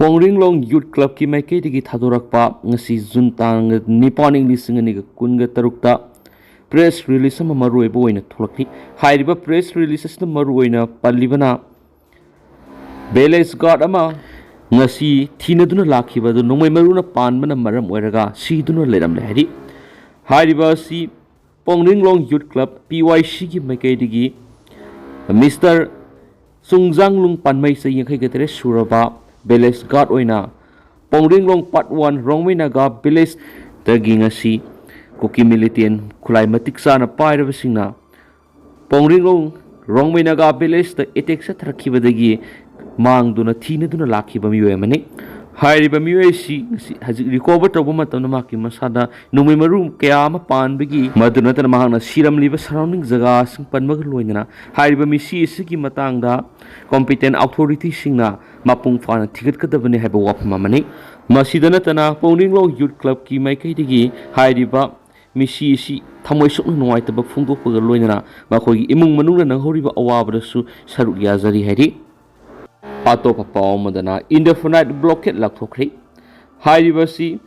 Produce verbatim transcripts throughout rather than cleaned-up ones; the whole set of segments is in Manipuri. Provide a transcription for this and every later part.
ꯄꯣꯡꯔꯤꯡꯂꯣꯡ ꯌꯨꯠ ꯀ꯭ꯂꯕꯀꯤ ꯃꯥꯏꯀꯩꯗꯒꯤ ꯊꯥꯗꯣꯔꯛꯄ ꯉꯁꯤ ꯖꯨꯟ ꯇꯥꯡ ꯅꯤꯄꯥꯟ, ꯏꯪ ꯂꯤꯁꯤꯡ ꯑꯅꯤꯒ ꯀꯨꯟꯒ ꯇꯔꯨꯛꯇ ꯄ꯭ꯔꯦꯁ ꯔꯤꯂꯤꯁ ꯑꯃ ꯃꯔꯨꯑꯣꯏꯕ ꯑꯣꯏꯅ ꯊꯣꯛꯂꯛꯂꯤ꯫ ꯍꯥꯏꯔꯤꯕ ꯄ꯭ꯔꯦꯁ ꯔꯤꯂꯤꯁ ꯑꯁꯤꯗ ꯃꯔꯨꯑꯣꯏꯅ ꯄꯜꯂꯤꯕꯅ ꯚꯤꯂꯦꯖ ꯒꯥꯔꯗ ꯑꯃ ꯉꯁꯤ ꯊꯤꯅꯗꯨꯅ ꯂꯥꯛꯈꯤꯕ ꯑꯗꯨ ꯅꯣꯡꯃꯩ ꯃꯔꯨꯅ ꯄꯥꯟꯕꯅ ꯃꯔꯝ ꯑꯣꯏꯔꯒ ꯁꯤꯗꯨꯅ ꯂꯩꯔꯝꯂꯦ ꯍꯥꯏꯔꯤ꯫ ꯍꯥꯏꯔꯤꯕ ꯑꯁꯤ ꯄꯣꯡꯔꯤꯡꯂꯣꯡ ꯌꯨꯠ ꯀ꯭ꯂꯕ, ꯄꯤ ꯋꯥꯏ ꯁꯤꯒꯤ ꯃꯥꯏꯀꯩꯗꯒꯤ ꯃꯤꯁꯇꯔ ꯆꯨꯡꯖꯥꯡꯂꯨꯡ ꯄꯥꯟꯃꯩ, ꯆꯍꯤ ꯌꯥꯡꯈꯩꯒ ꯇꯔꯦꯠ ꯁꯨꯔꯕ, ꯚꯤꯂꯦꯖ ꯒꯥꯔꯗ ꯑꯣꯏꯅ ꯄꯣꯡꯔꯤꯡꯂꯣꯡ ꯄꯥꯔꯠ ꯋꯥꯟ ꯔꯣꯡꯃꯩ ꯅꯥꯒꯥ ꯚꯤꯂꯦꯖꯇꯒꯤ ꯉꯁꯤ ꯀꯨꯀꯤ ꯃꯤꯂꯤꯇꯦꯟ ꯈꯨꯠꯂꯥꯏ ꯃꯇꯤꯛ ꯆꯥꯅ ꯄꯥꯏꯔꯕꯁꯤꯡꯅ ꯄꯣꯡꯔꯤꯡꯂꯣꯡ ꯔꯣꯡꯃꯩ ꯅꯥꯒꯥ ꯚꯤꯂꯦꯖꯇ ꯑꯦꯇꯦꯛ ꯆꯠꯊꯔꯛꯈꯤꯕꯗꯒꯤ ꯃꯥꯡꯗꯨꯅ ꯊꯤꯅꯗꯨꯅ ꯂꯥꯛꯈꯤꯕ ꯃꯤꯑꯣꯏ ꯑꯃꯅꯤ꯫ ꯍꯥꯏꯔꯤꯕ ꯃꯤꯑꯣꯏ ꯑꯁꯤ ꯉꯁꯤ ꯍꯧꯖꯤꯛ ꯔꯤꯀꯣꯚꯔ ꯇꯧꯕ ꯃꯇꯝꯗ ꯃꯍꯥꯛꯀꯤ ꯃꯁꯥꯗ ꯅꯣꯡꯃꯩ ꯃꯔꯨ ꯀꯌꯥ ꯑꯃ ꯄꯥꯟꯕꯒꯤ, ꯃꯗꯨ ꯅꯠꯇꯅ ꯃꯍꯥꯛꯅ ꯁꯤꯔꯝꯂꯤꯕ ꯁꯔꯥꯎꯟꯗꯤꯡ ꯖꯒꯥꯁꯤꯡ ꯄꯟꯕꯒ ꯂꯣꯏꯅꯅ ꯍꯥꯏꯔꯤꯕ ꯃꯤꯁꯤ ꯑꯁꯤꯒꯤ ꯃꯇꯥꯡꯗ ꯀꯣꯝꯄꯤꯇꯦꯟ ꯑꯣꯊꯣꯔꯤꯇꯤꯁꯤꯡꯅ ꯃꯄꯨꯡ ꯐꯥꯅ ꯊꯤꯒꯠꯀꯗꯕꯅꯤ ꯍꯥꯏꯕ ꯋꯥꯐꯝ ꯑꯃꯅꯤ꯫ ꯃꯁꯤꯗ ꯅꯠꯇꯅ ꯄꯣꯡꯔꯤꯡꯂꯣꯡ ꯌꯨꯠ ꯀ꯭ꯂꯕꯀꯤ ꯃꯥꯏꯀꯩꯗꯒꯤ ꯍꯥꯏꯔꯤꯕ ꯃꯤꯁꯤ ꯑꯁꯤ ꯊꯃꯣꯏ ꯁꯣꯛꯅ ꯅꯨꯡꯉꯥꯏꯇꯕ ꯐꯣꯡꯗꯣꯛꯄꯒ ꯂꯣꯏꯅꯅ ꯃꯈꯣꯏꯒꯤ ꯏꯃꯨꯡ ꯃꯅꯨꯡꯅ ꯅꯪꯍꯧꯔꯤꯕ ꯑꯋꯥꯕꯗꯁꯨ ꯁꯔꯨꯛ ꯌꯥꯖꯔꯤ ꯍꯥꯏꯔꯤ꯫ ꯑꯇꯣꯞꯄ ꯄꯥꯎ ꯑꯃꯗꯅ ꯏꯟꯗꯦꯐꯤꯅꯥꯏꯠ ꯕ꯭ꯂꯣꯀꯦꯠ ꯂꯥꯎꯊꯣꯛꯈ꯭ꯔꯦ꯫ ꯍꯥꯏꯔꯤꯕꯁꯤ,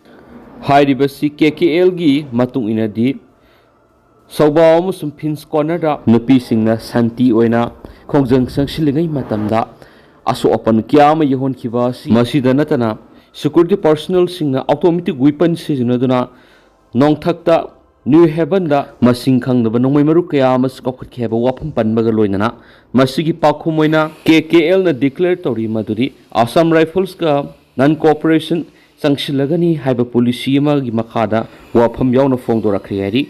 ꯍꯥꯏꯔꯤꯕꯁꯤ ꯀꯦ ꯀꯦ ꯑꯦꯜꯒꯤ ꯃꯇꯨꯡ ꯏꯟꯅꯗꯤ ꯁꯧꯕꯥꯎ ꯑꯃꯁꯨꯡ ꯐꯤꯟꯁ ꯀꯣꯔꯅꯔꯗ ꯅꯨꯄꯤꯁꯤꯡꯅ ꯁꯥꯟꯇꯤ ꯑꯣꯏꯅ ꯈꯣꯡꯖꯪ ꯆꯪꯁꯤꯜꯂꯤꯉꯩ ꯃꯇꯝꯗ ꯑꯁꯣꯛ ꯑꯄꯟ ꯀꯌꯥ ꯑꯃ ꯌꯧꯍꯟꯈꯤꯕ ꯑꯁꯤ, ꯃꯁꯤꯗ ꯅꯠꯇꯅ ꯁꯦꯀ꯭ꯌꯨꯔꯤꯇꯤ ꯄꯥꯔꯁꯣꯅꯦꯜꯁꯤꯡꯅ ꯑꯣꯇꯣꯃꯦꯇꯤꯛ ꯋꯤꯄꯟ ꯁꯤꯖꯤꯟꯅꯗꯨꯅ ꯅꯣꯡꯊꯛꯇ ꯅ꯭ꯌꯨ ꯍꯦꯕꯟꯗ ꯃꯁꯤꯡ ꯈꯪꯗꯕ ꯅꯣꯡꯃꯩ ꯃꯔꯨ ꯀꯌꯥ ꯑꯃꯁꯨ ꯀꯥꯎꯈꯠꯈꯤ ꯍꯥꯏꯕ ꯋꯥꯐꯝ ꯄꯟꯕꯒ ꯂꯣꯏꯅꯅ ꯃꯁꯤꯒꯤ ꯄꯥꯎꯈꯨꯝ ꯑꯣꯏꯅ ꯀꯦ ꯀꯦ ꯑꯦꯜꯅ ꯗꯤꯀ꯭ꯂꯦꯌꯔ ꯇꯧꯔꯤ ꯃꯗꯨꯗꯤ ꯑꯁꯥꯝ ꯔꯥꯏꯐꯜꯁꯀ ꯅꯟ ꯀꯣꯑꯣꯄꯔꯦꯁꯟ ꯆꯪꯁꯤꯜꯂꯒꯅꯤ ꯍꯥꯏꯕ ꯄꯣꯂꯤꯁꯤ ꯑꯃꯒꯤ ꯃꯈꯥꯗ ꯋꯥꯐꯝ ꯌꯥꯎꯅ ꯐꯣꯡꯗꯣꯔꯛꯈ꯭ꯔꯦ ꯍꯥꯏꯔꯤ꯫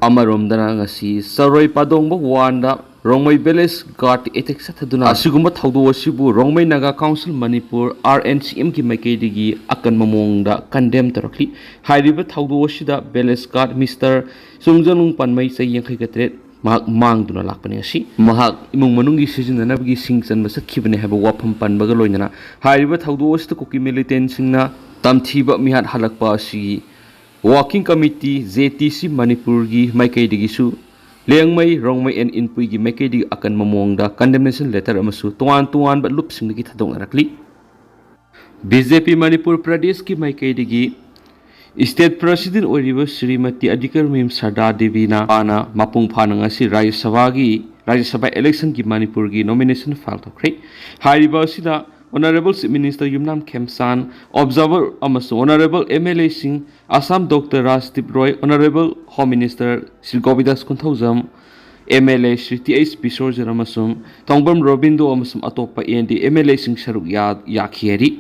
ꯑꯃꯔꯣꯝꯗꯅ ꯉꯁꯤ ꯆꯔꯣꯏ ꯄꯥꯗꯣꯡꯕ ꯋꯥꯟꯗ ꯔꯣꯡꯃꯩ ꯚꯤꯂꯦꯖ ꯒꯥꯔꯗ ꯑꯦꯇꯦꯛ ꯆꯠꯊꯗꯨꯅ ꯑꯁꯤꯒꯨꯝꯕ ꯊꯧꯗꯣꯛ ꯑꯁꯤꯕꯨ Rongmei Naga council Manipur, R N C ꯑꯦꯝꯒꯤ ꯃꯥꯏꯀꯩꯗꯒꯤ ꯑꯀꯟꯕ ꯃꯑꯣꯡꯗ ꯀꯟꯗꯦꯝ ꯇꯧꯔꯛꯂꯤ꯫ ꯍꯥꯏꯔꯤꯕ ꯊꯧꯗꯣꯛ ꯑꯁꯤꯗ ꯚꯤꯂꯦꯖ ꯒꯥꯔꯗ ꯃꯤꯁꯇꯔ ꯆꯨꯡꯖꯅꯨꯡ ꯄꯥꯟꯃꯩ, ꯆꯍꯤ ꯌꯥꯡꯈꯩꯒ ꯇꯔꯦꯠ, ꯃꯍꯥꯛ ꯃꯥꯡꯗꯨꯅ ꯂꯥꯛꯄꯅꯤ꯫ ꯑꯁꯤ ꯃꯍꯥꯛ ꯏꯃꯨꯡ ꯃꯅꯨꯡꯒꯤ ꯁꯤꯖꯤꯟꯅꯅꯕꯒꯤ ꯁꯤꯡ ꯆꯟꯕ ꯆꯠꯈꯤꯕꯅꯤ ꯍꯥꯏꯕ ꯋꯥꯐꯝ ꯄꯟꯕꯒ ꯂꯣꯏꯅꯅ ꯍꯥꯏꯔꯤꯕ ꯊꯧꯗꯣꯛ ꯑꯁꯤꯗ ꯀꯨꯀꯤ ꯃꯤꯂꯤꯇꯦꯟꯁꯤꯡꯅ ꯇꯝꯊꯤꯕ ꯃꯤꯍꯥꯠ ꯍꯜꯂꯛꯄ ꯑꯁꯤꯒꯤ working committee, J T C ꯃꯅꯤꯄꯨꯔꯒꯤ ꯃꯥꯏꯀꯩꯗꯒꯤꯁꯨ ꯂꯦꯡꯃꯩ, ꯔꯣꯡꯃꯩ ꯑꯦꯟ ꯏꯟꯄꯨꯏꯒꯤ ꯃꯥꯏꯀꯩꯗꯒꯤ ꯑꯀꯟꯕ ꯃꯑꯣꯡꯗ ꯀꯟꯗꯦꯝꯅꯦꯁꯟ ꯂꯦꯇꯔ ꯑꯃꯁꯨ ꯇꯣꯉꯥꯟ ꯇꯣꯉꯥꯟꯕ ꯂꯨꯞꯁꯤꯡꯗꯒꯤ ꯊꯥꯗꯣꯛꯅꯔꯛꯂꯤ꯫ ꯕꯤ ꯖꯦ ꯄꯤ ꯃꯅꯤꯄꯨꯔ ꯄ꯭ꯔꯗꯦꯁꯀꯤ ꯃꯥꯏꯀꯩꯗꯒꯤ ꯁ꯭ꯇꯦꯠ ꯄ꯭ꯔꯁꯤꯗꯦꯟꯠ ꯑꯣꯏꯔꯤꯕ ꯁ꯭ꯔꯤꯃꯇꯤ ꯑꯗꯤꯀꯔꯃꯤꯝ ꯁꯔꯗꯥ ꯗꯦꯕꯤꯅ ꯃꯥꯅ ꯃꯄꯨꯡ ꯐꯥꯅ ꯉꯁꯤ ꯔꯥꯖ꯭ꯌ ꯁꯚꯥꯒꯤ, ꯔꯥꯖ꯭ꯌ ꯁꯚꯥ ꯏꯂꯦꯛꯁꯟꯒꯤ ꯃꯅꯤꯄꯨꯔꯒꯤ ꯅꯣꯃꯤꯅꯦꯁꯟ ꯐꯥꯏꯜ ꯇꯧꯈ꯭ꯔꯦ꯫ ꯍꯥꯏꯔꯤꯕ ꯑꯁꯤꯗ honourable chief minister Yumnam Khemchand, observer ꯑꯃꯁꯨꯡ ꯑꯣꯅꯔꯦꯕꯜ ꯑꯦꯝ ꯑꯦꯜ ꯑꯦꯁꯤꯡ, Assam doctor Rajdeep Roy, honourable home minister Shri Govindas Konthoujam, M L A Shri T H Bishworjit ꯑꯃꯁꯨꯡ ꯊꯣꯡꯕ꯭ꯔꯝ ꯔꯣꯕꯤꯟꯗꯣ ꯑꯃꯁꯨꯡ ꯑꯇꯣꯞꯄ A N D M L ꯑꯦꯁꯤꯡ ꯁꯔꯨꯛ ꯌꯥ-, ꯌꯥꯈꯤ ꯍꯥꯏꯔꯤ꯫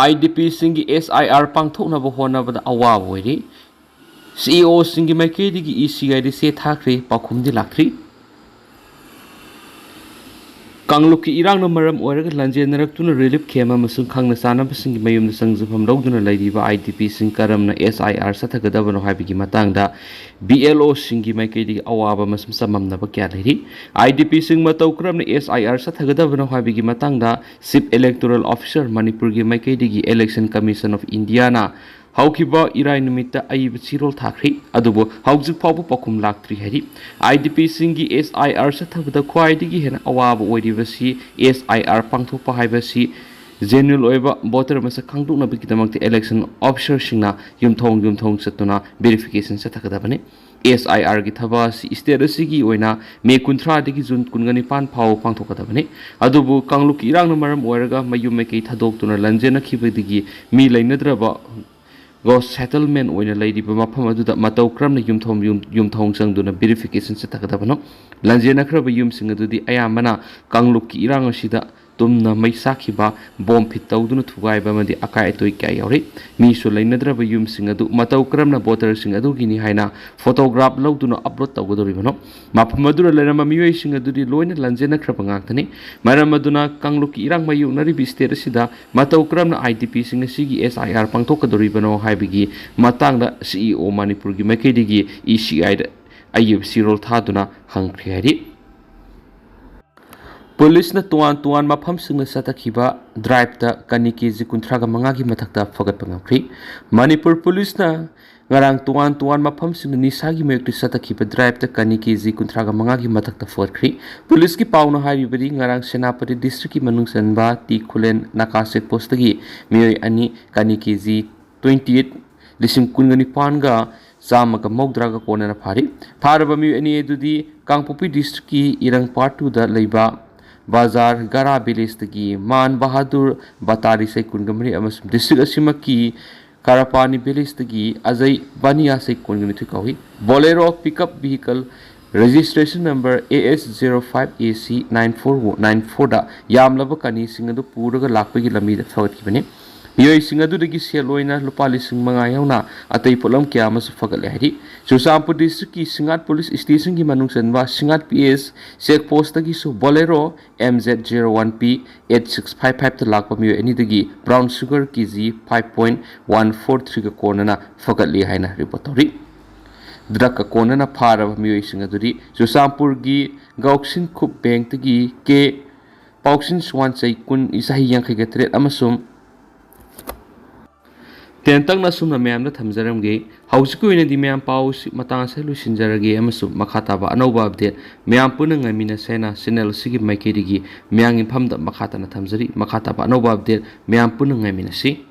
I D ꯄꯤꯁꯤꯡꯒꯤ S I R ꯄꯥꯡꯊꯣꯛꯅꯕ ꯍꯣꯠꯅꯕꯗ ꯑꯋꯥꯕ ꯑꯣꯏꯔꯤ꯫ ꯁꯤ ꯏ ꯑꯣꯁꯤꯡꯒꯤ ꯃꯥꯏꯀꯩꯗꯒꯤ ꯏ ꯁꯤ ꯑꯥꯏꯗ ꯆꯦ ꯊꯥꯈ꯭ꯔꯦ, ꯄꯥꯎꯈꯨꯝꯗꯤ ꯂꯥꯛꯇ꯭ꯔꯤ꯫ ꯀꯥꯡꯂꯨꯞꯀꯤ ꯏꯔꯥꯡꯅ ꯃꯔꯝ ꯑꯣꯏꯔꯒ ꯂꯥꯟꯖꯦꯟꯅꯔꯛꯇꯨꯅ relief camp ꯑꯃꯁꯨꯡ ꯈꯪꯅ ꯆꯥꯟꯅꯕꯁꯤꯡꯒꯤ ꯃꯌꯨꯝꯗ ꯆꯪꯖꯐꯝ ꯂꯧꯗꯨꯅ ꯂꯩꯔꯤꯕ IDPꯁꯤꯡ ꯀꯔꯝꯅ SIR ꯆꯠꯊꯒꯗꯕꯅꯣ ꯍꯥꯏꯕꯒꯤ ꯃꯇꯥꯡꯗ BLOꯁꯤꯡꯒꯤ ꯃꯥꯏꯀꯩꯗꯒꯤ ꯑꯋꯥꯕ ꯑꯃꯁꯨꯡ ꯆꯃꯝꯅꯕ ꯀꯌꯥ ꯂꯩꯔꯤ꯫ IDPꯁꯤꯡ ꯃꯇꯧ ꯀꯔꯝꯅ SIR ꯆꯠꯊꯒꯗꯕꯅꯣ ꯍꯥꯏꯕꯒꯤ ꯃꯇꯥꯡꯗ Chief Electoral Officer ꯃꯅꯤꯄꯨꯔꯒꯤ ꯃꯥꯏꯀꯩꯗꯒꯤ Election Commission of Indiaꯅ ꯍꯧꯈꯤꯕ ꯏꯔꯥꯏ ꯅꯨꯃꯤꯠꯇ ꯑꯏꯕ ꯆꯦꯔꯣꯜ ꯊꯥꯈ꯭ꯔꯤ꯫ ꯑꯗꯨꯕꯨ ꯍꯧꯖꯤꯛ ꯐꯥꯎꯕ ꯄꯥꯎꯈꯨꯝ ꯂꯥꯛꯇ꯭ꯔꯤ ꯍꯥꯏꯔꯤ꯫ IDPꯁꯤꯡꯒꯤ SIR ꯆꯠꯊꯕꯗ ꯈ꯭ꯋꯥꯏꯗꯒꯤ ꯍꯦꯟꯅ ꯑꯋꯥꯕ ꯑꯣꯏꯔꯤꯕꯁꯤ SIR ꯄꯥꯡꯊꯣꯛꯄ ꯍꯥꯏꯕꯁꯤ genuine ꯑꯣꯏꯕ voter ꯃꯁꯛ ꯈꯪꯗꯣꯛꯅꯕꯒꯤꯗꯃꯛꯇ election officerꯁꯤꯡꯅ ꯌꯨꯝꯊꯣꯡ ꯌꯨꯝꯊꯣꯡ ꯆꯠꯇꯨꯅ verification ꯆꯠꯊꯒꯗꯕꯅꯤ꯫ SIRꯒꯤ ꯊꯕꯛ ꯑꯁꯤ state ꯑꯁꯤꯒꯤ ꯑꯣꯏꯅ ꯃꯦ ꯀꯨꯟꯊ꯭ꯔꯥꯗꯒꯤ ꯖꯨꯟ ꯀꯨꯟꯒ ꯅꯤꯄꯥꯟ ꯐꯥꯎꯕ ꯄꯥꯡꯊꯣꯛꯀꯗꯕꯅꯤ꯫ ꯑꯗꯨꯕꯨ ꯀꯥꯡꯂꯨꯞꯀꯤ ꯏꯔꯥꯡꯅ ꯃꯔꯝ ꯑꯣꯏꯔꯒ ꯃꯌꯨꯝ ꯃꯥꯏꯀꯩ ꯊꯥꯗꯣꯛꯇꯨꯅ ꯂꯥꯟꯖꯦꯟꯅꯈꯤꯕꯗꯒꯤ ꯃꯤ ꯂꯩꯅꯗ꯭ꯔꯕ ghost settlement ꯑꯣꯏꯅ ꯂꯩꯔꯤꯕ ꯃꯐꯝ ꯑꯗꯨꯗ ꯃꯇꯧ ꯀꯔꯝꯅ ꯌꯨꯝꯊꯣꯡ ꯌꯨꯝ-, ꯌꯨꯝꯊꯣꯡ ꯆꯪꯗꯨꯅ verification ꯆꯠꯊꯒꯗꯕꯅꯣ? ꯂꯥꯟꯖꯦꯟꯅꯈ꯭ꯔꯕ ꯌꯨꯝꯁꯤꯡ ꯑꯗꯨꯗꯤ ꯑꯌꯥꯝꯕꯅ ꯀꯥꯡꯂꯨꯞꯀꯤ ꯏꯔꯥꯡ ꯑꯁꯤꯗ ꯇꯨꯝꯅ ꯃꯩ ꯆꯥꯛꯈꯤꯕ, bomb fit ꯇꯧꯗꯨꯅ ꯊꯨꯒꯥꯏꯕ ꯑꯃꯗꯤ ꯑꯀꯥꯏ ꯑꯇꯣꯏ ꯀꯌꯥ ꯌꯥꯎꯔꯤ꯫ ꯃꯤꯁꯨ ꯂꯩꯅꯗ꯭ꯔꯕ ꯌꯨꯝꯁꯤꯡ ꯑꯗꯨ ꯃꯇꯧ ꯀꯔꯝꯅ voterꯁꯤꯡ ꯑꯗꯨꯒꯤꯅꯤ ꯍꯥꯏꯅ photograph ꯂꯧꯗꯨꯅ upload ꯇꯧꯒꯗꯧꯔꯤꯕꯅꯣ? ꯃꯐꯝ ꯑꯗꯨꯗ ꯂꯩꯔꯝꯕ ꯃꯤꯑꯣꯏꯁꯤꯡ ꯑꯗꯨꯗꯤ ꯂꯣꯏꯅ ꯂꯥꯟꯖꯦꯟꯅꯈ꯭ꯔꯕ ꯉꯥꯛꯇꯅꯤ꯫ ꯃꯔꯝ ꯑꯗꯨꯅ ꯀꯥꯡꯂꯨꯞꯀꯤ ꯏꯔꯥꯡ ꯃꯥꯌꯣꯛꯅꯔꯤꯕ state ꯑꯁꯤꯗ ꯃꯇꯧ ꯀꯔꯝꯅ IDPꯁꯤꯡ ꯑꯁꯤꯒꯤ SIR ꯄꯥꯡꯊꯣꯛꯀꯗꯧꯔꯤꯕꯅꯣ ꯍꯥꯏꯕꯒꯤ ꯃꯇꯥꯡꯗ CEO ꯃꯅꯤꯄꯨꯔꯒꯤ ꯃꯥꯏꯀꯩꯗꯒꯤ ECIꯗ ꯑꯏꯕ ꯆꯦꯔꯣꯜ ꯊꯥꯗꯨꯅ ꯍꯪꯈ꯭ꯔꯦ ꯍꯥꯏꯔꯤ꯫ ꯄꯨꯂꯤꯁꯅ ꯇꯣꯉꯥꯟ ꯇꯣꯉꯥꯟ ꯃꯐꯝꯁꯤꯡꯗ ꯆꯠꯊꯈꯤꯕ driveꯇ ꯀꯅꯤ KG ꯀꯨꯟꯊ꯭ꯔꯥꯒ ꯃꯉꯥꯒꯤ ꯃꯊꯛꯇ ꯐꯒꯠꯄ ꯉꯝꯈ꯭ꯔꯤ꯫ ꯃꯅꯤꯄꯨꯔ ꯄꯨꯂꯤꯁꯅ ꯉꯔꯥꯡ ꯇꯣꯉꯥꯟ ꯇꯣꯉꯥꯟ ꯃꯐꯝꯁꯤꯡꯗ ꯅꯤꯁꯥꯒꯤ ꯃꯥꯌꯣꯛꯇ ꯆꯠꯊꯈꯤꯕ driveꯇ ꯀꯅꯤ KG ꯀꯨꯟꯊ꯭ꯔꯥꯒ ꯃꯉꯥꯒꯤ ꯃꯊꯛꯇ ꯐꯒꯠꯈ꯭ꯔꯤ꯫ ꯄꯨꯂꯤꯁꯀꯤ ꯄꯥꯎꯅ ꯍꯥꯏꯔꯤꯕꯗꯤ, ꯉꯔꯥꯡ ꯁꯦꯅꯥꯄꯇꯤ districtꯀꯤ ꯃꯅꯨꯡ ꯆꯟꯕ ꯇꯤ ꯈꯨꯂꯦꯟ ꯅꯥꯀꯥ check postꯇꯒꯤ ꯃꯤꯑꯣꯏ ꯑꯅꯤ ꯀꯅꯤ KG twenty eight, ꯂꯤꯁꯤꯡ ꯀꯨꯟꯒ ꯅꯤꯄꯥꯟꯒ ꯆꯥꯝꯃꯒ ꯃꯧꯗ꯭ꯔꯥꯒ ꯀꯣꯟꯅꯅ ꯐꯥꯔꯤ꯫ ꯐꯥꯔꯕ ꯃꯤꯑꯣꯏ ꯑꯅꯤ ꯑꯗꯨꯗꯤ ꯀꯥꯡꯄꯣꯛꯄꯤ districtꯀꯤ ꯏꯔꯪ part twoꯗ ꯂꯩꯕ ꯕꯖꯥꯔ ꯒꯔꯥ villageꯇꯒꯤ ꯃꯥꯟ ꯕꯍꯥꯗꯨꯔ ꯕꯇꯥꯔꯤ ꯆꯍꯤ ꯀꯨꯟꯒ ꯃꯔꯤ ꯑꯃꯁꯨꯡ district ꯑꯁꯤꯃꯛꯀꯤ ꯀꯥꯔꯥꯄꯥꯅꯤ villageꯇꯒꯤ ꯑꯖꯩ ꯕꯥꯅꯤꯌꯥ ꯆꯍꯤ ꯀꯨꯟꯒ ꯅꯤꯊꯣꯏ ꯀꯧꯏ꯫ Bolero pickup vehicle registration number AS zero five AC nine four nine fourꯗ ꯌꯥꯝꯂꯕ ꯀꯅꯤꯁꯤꯡ ꯑꯗꯨ ꯄꯨꯔꯒ ꯂꯥꯛꯄꯒꯤ ꯂꯝꯕꯤꯗ ꯐꯒꯠꯈꯤꯕꯅꯤ꯫ ꯃꯤꯑꯣꯏꯁꯤꯡ ꯑꯗꯨꯗꯒꯤ ꯁꯦꯜ ꯑꯣꯏꯅ ꯂꯨꯄꯥ ꯂꯤꯁꯤꯡ ꯃꯉꯥ ꯌꯥꯎꯅ ꯑꯇꯩ ꯄꯣꯠꯂꯝ ꯀꯌꯥ ꯑꯃꯁꯨ ꯐꯒꯠꯂꯦ ꯍꯥꯏꯔꯤ꯫ ꯆꯨꯔꯆꯥꯟꯄꯨꯔ ꯗꯤꯁꯇ꯭ꯔꯤꯛꯀꯤ ꯁꯤꯡꯉꯥꯠ ꯄꯨꯂꯤꯁ ꯁ꯭ꯇꯦꯁꯟꯒꯤ ꯃꯅꯨꯡ ꯆꯟꯕ ꯁꯤꯡꯉꯥꯠ ꯄꯤ ꯑꯦꯁ ꯆꯦꯛ ꯄꯣꯁꯇꯒꯤꯁꯨ Bolero M Z zero one P eight six five ꯐꯥꯏꯚꯇ ꯂꯥꯛꯄ ꯃꯤꯑꯣꯏ ꯑꯅꯤꯗꯒꯤ brown sugar K G five point one four ꯊ꯭ꯔꯤꯒ ꯀꯣꯟꯅꯅ ꯐꯒꯠꯂꯤ ꯍꯥꯏꯅ ꯔꯤꯄꯣꯔꯠ ꯇꯧꯔꯤ꯫ ꯗ꯭ꯔꯒꯀ ꯀꯣꯟꯅꯅ ꯐꯥꯔꯕ ꯃꯤꯑꯣꯏꯁꯤꯡ ꯑꯗꯨꯗꯤ ꯆꯨꯔꯆꯥꯟꯄꯨꯔꯒꯤ ꯒꯥꯎꯁꯤꯟ ꯈꯨꯞ ꯕꯦꯡꯛꯇꯒꯤ ꯀꯦ ꯄꯥꯎꯁꯤꯟ ꯁꯨꯋꯥꯟꯆꯩ ꯀꯨꯟ, ꯆꯍꯤ ꯌꯥꯡꯈꯩꯒ ꯇꯔꯦꯠ ꯑꯃꯁꯨꯡ ꯇꯦꯟꯇꯛꯅ ꯑꯁꯨꯝꯅ ꯃꯌꯥꯝꯗ ꯊꯝꯖꯔꯝꯒꯦ꯫ ꯍꯧꯖꯤꯛꯀꯤ ꯑꯣꯏꯅꯗꯤ ꯃꯌꯥꯝ ꯄꯥꯎ ꯑꯁꯤ ꯃꯇꯥꯡ ꯑꯁꯤꯗ ꯂꯣꯏꯁꯤꯟꯖꯔꯒꯦ ꯑꯃꯁꯨꯡ ꯃꯈꯥ ꯇꯥꯕ ꯑꯅꯧꯕ ꯑꯞꯗꯦꯠ ꯃꯌꯥꯝ ꯄꯨꯟꯅ ꯉꯥꯏꯃꯤꯟꯅꯁꯦ ꯍꯥꯏꯅ ꯆꯦꯅꯦꯜ ꯑꯁꯤꯒꯤ ꯃꯥꯏꯀꯩꯗꯒꯤ ꯃꯌꯥꯝꯒꯤ ꯃꯐꯝꯗ ꯃꯈꯥ ꯇꯥꯅ ꯊꯝꯖꯔꯤ꯫ ꯃꯈꯥ ꯇꯥꯕ ꯑꯅꯧꯕ ꯑꯞꯗꯦꯠ ꯃꯌꯥꯝ ꯄꯨꯟꯅ ꯉꯥꯏꯃꯤꯟꯅꯁꯤ꯫